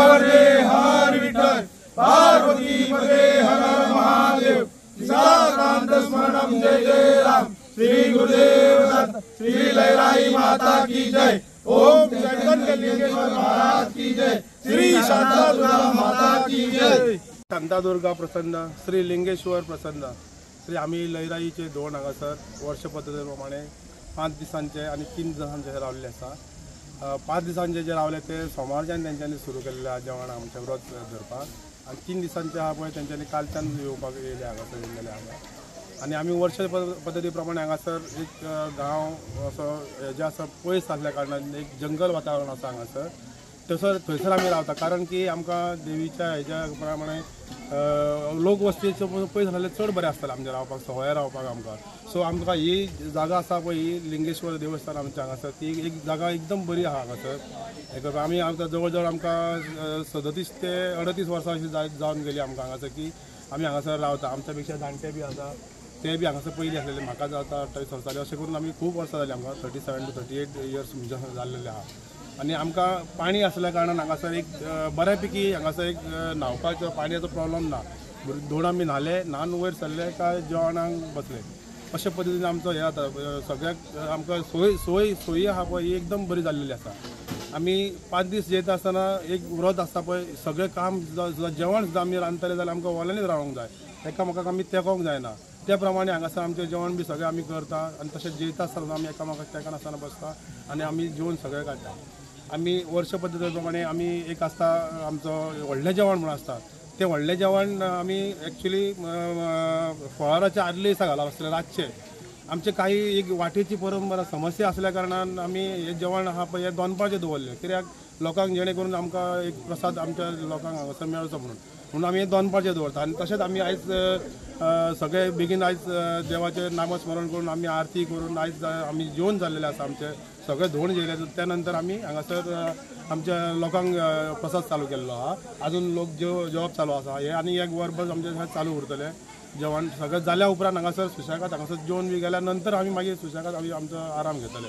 हरे हर विठ्ठल, पार्वती पते हर हर महादेव। सीताकांत स्मरणम जय जय राम। श्री गुरुदेव दत्त, श्री लैराई माता की जय। ओम चैतन्य लिंगेश्वर महाराज की जय। श्री शांतादुर्गा माता की जय। शांतादुर्गा प्रसन्न, श्री लिंगेश्वर प्रसन्न। श्री आमी लैराईचे दोन हांगासर वर्ष पद्दती प्रमाणे 5 दिसांचे आनी 3 दिसांचे रावल्ले आसा। 5 दिसांचे जे रावले ते सोमारच्यान तेंच्यांनी सुरू केल्लें आहा जेवण आमचें व्रत धरपाक, आनी 3 दिसांचे आहा पळय तेंच्यांनी कालच्यान येवपाक येयले हांगासर येयलेले हांगा। आनी आमी वर्ष पद्दती प्रमाणे हांगासर एक गांव असो हेजे आसा पयस आसल्या कारणान एक जंगल वातावरण आसा हांगासर, थंयसर थंयसर आमी रावता, कारण की आमकां देवीच्या हेज्या प्रमाणे लोकवस्तीचे पयस आसल्यार चड बरें आसतलें आमचें रावपाक, सवय रावपाक आमकां। सो आमकां ही जागा आसा पळय ही लिंगेश्वर देवस्थान आमच्या हांगासर, ती एक जागा एकदम बरी आहा हांगासर। हें करपाक आमी आमकां जवळ जवळ आमकां 37 ते 38 वर्सां अशी जावन गेली आमकां हांगासर की आमी हांगासर रावता। आमच्या पेक्षा जाणटे बी आसा ते बी हांगासर पयलीं आसलेले, म्हाका जाता 28 वर्सां जाली, अशें करून आमी खूब वर्सां जालीं आमकां 37 to 38 years म्हणजे जाल्लेले आहा। आनी आमकां पाणी आसल्या कारणान हांगासर एक बऱ्या पैकी हांगासर एक न्हावपाचो पाणयाचो प्रॉब्लम ना। दोन आमी न्हाले, न्हावन वयर सरले काय जेवणाक बसले, अशे पद्दतीन आमचो हें जाता। सगळ्याक आमकां सोय सोय सोयी आहा पळय ही एकदम बरी जाल्लेली आसा। आमी 5 दीस जेयता आसतना एक व्रत आसता पळय, सगळें काम जेवण सुद्दां आमी रांदतले जाल्यार आमकां ओल्यांनीच रावंक जाय, एकामेकाक आमी तेंकोंक जायना। त्या प्रमाणे हांगासर आमचें जेवण बी सगळें आमी करता आनी तशें जेयता आसतना आमी एकामेकाक तेंकनासतना बसता आनी आमी जेवण सगळें काडटा। आमी वर्ष पद्दती प्रमाणे आमी एक आसता आमचो व्हडलें जेवण म्हणून आसता, तें व्हडलें जेवण आमी एक्चुली फळाराच्या आदले दिसा घालप आसलें रातचें। आमचे काही एक वाटेची परंपरा समस्या आसल्या कारणान आमी हें जेवण आहा पळय हें दनपारचें दवरलें, कित्याक लोकांक जेणे करून आमकां एक प्रसाद आमच्या लोकांक हांगासर मेळचो म्हणून, म्हणून आमी हें दनपारचें दवरता। आनी तशेंच आमी आयज सगळे बेगीन आयज देवाचें नामस्मरण करून आमी आरती करून आयज आमी जेवण जाल्लेलें आसा, आमचें सगळें धोण जेयलें। त्या नंतर आमी हांगासर आमच्या लोकांक प्रसाद चालू केल्लो आहा, आजून लोक जेवप चालू आसा हें, आनी एक वरभर आमचें चालू उरतलें जेवण सगळें जाल्या उपरांत हांगासर सुशेगाद हांगासर जेवन बी गेल्या नंतर आमी मागीर सुशेगाद आमी आमचो आराम घेतले।